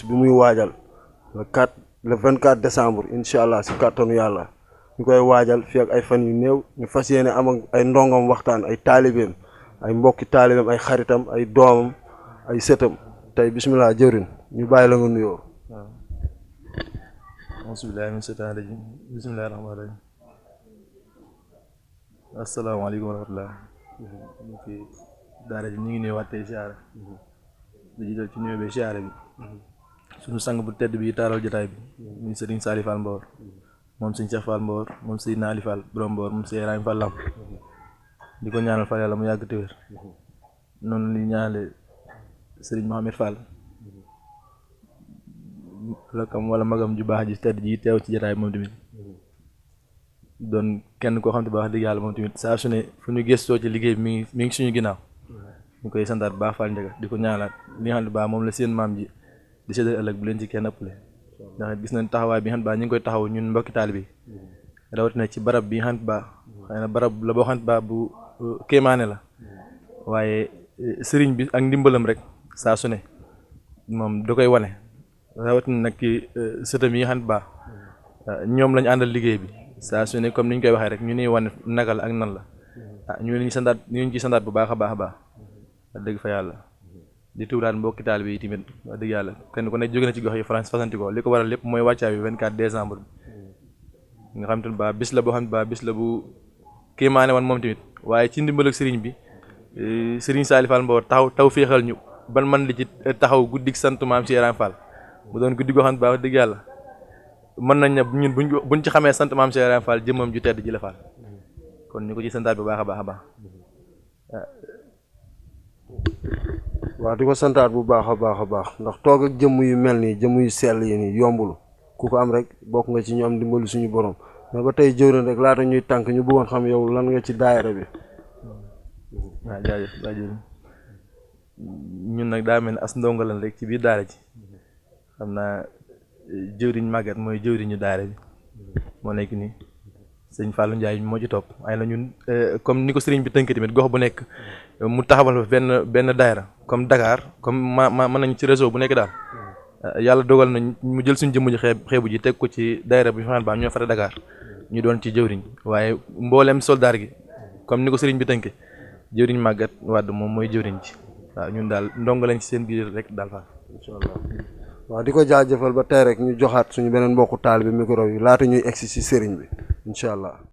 bis bi muy waajal le 24 décembre incha allah si kàttanu yàlla ñu koy waajal fii ak ay fan yu néew ñu fas yéene am ak ay ndongom waxtaan ay taalibeem ay mbokki taalibeem ay xaritam ay doomam ay sëtam tey bisimilah jëwrin ñu bàyyi la nga nuyoo. waaw bismillahi min seytaani rajim bismillahi rahmaani rahim asalaamaaleykum wa rahmatullah ñu ki daara ji ñu ngi nuyu waat tey siyaare di jiital ci nuyoo bi siyaare bi suñu sang bu tedd bi taaral jotaay bi muy sëriñ Saliou Fall Mbawar moom sëriñ Cheikh Fall Mbawar moom sëriñ Naali Fall borom Mbawar moom sëriñ Ibrahima Fall Lamp di ko ñaanal Fall yàlla mu yàgg te wér noonu li ñaanale sëriñ Mohamed Fall rakam wala magam ju baax ji tedd ji teew ci jotaay moom tamit doon kenn koo xam te baax dëgg yàlla moom tamit saa su ne fu ñu gëstoo ci liggéey bi mi ngi suñu ginnaaw ñu koy santaat baax Fall Ndiaga di ko ñaanalaat li nga xam ne baax moom la seen maam ji di séddale ëllëg bu leen ci kenn ëppale ndax gis nañ taxawaay bi nga xam ne baax ñu ngi koy taxaw ñun mbokki taalibe bi rawatina ci barab bi nga xam ne baax xëy na barab la boo xam ne baax bu kéemaane la waaye sëriñ bi ak ndimbalam rek saa su ne moom da koy wane rawatina nag ki sëtam yi nga xam ne baax ñoom lañu àndal liggéey bi saa su ne comme ni ñu koy waxee rek ñu nuy wane naka la ak nan la ñu leen santaat ñu ngi ci santaat bu baax a baax a baax wax dëgg fa yàlla di tuuraat mbokki taalibe yi tamit wax dëgg yàlla kenn ku nekk jóge na ci gox yi France fasanti ko li ko waral lépp mooy wàccaay bi 24 décembre bi nga xam te ne baax bis la boo xam ne baax bis la bu kéemaane wan moom tamit waaye ci ndimbal ak sëriñ bi sëriñ Saliou Fall Mbawar taw féexal ñu ban man li ci taxaw guddik sant maam Cheikh Ibrahima Fall mu doon guddi goo xam ne baax dëgg yàlla mën nañ ne ñun buñ ci xamee sant maam Cheikh Ibrahima Fall jëmmam ju tedd ji la Fall kon ñu ko ci santaat bu baax a baax a baax waaw di ko santaat bu baax a baax a baax ndax toog ak jëmm yu mel nii jëmm yu sell yi nii yombul ku ko am rek bokk nga ci ñu am dimbalu suñu borom mais ba tey jëwrin rek laata ñuy tànk ñu bëggoon xam yow lan nga ci daayira bi. waaw jaajëf ñun nag daa mel ne as ndongo lan rek ci biir daara ji xam naa jëwriñ màggat mooy jëwriñu daara bi moo nekk nii sëñ Fallou Ndiaye moo ci topp waaye na ñun comme ni ko sëriñ bi tënk tamit gox bu nekk mu taxawal benn daayira comme Dakar comme mën nañ ci réseau bu nekk daal yàlla dogal na mu jël suñu jëmm ji xeebu ji teg ko ci daayira bu ñu xam ne ñoo fare Dakar ñu doon ci jëwriñ waaye mboolem soldaar gi comme ni ko sëriñ bi tënk jëwriñ màggat Wàdd moom mooy jëwriñ ji waaw ñun daal ndongo lañ ci seen biir rek daal fa incha allah waaw di ko jaajëfal ba tey rek ñu joxaat suñu beneen mbokku taal bi micro yi laata ñuy egsi si sëriñ bi incha allah.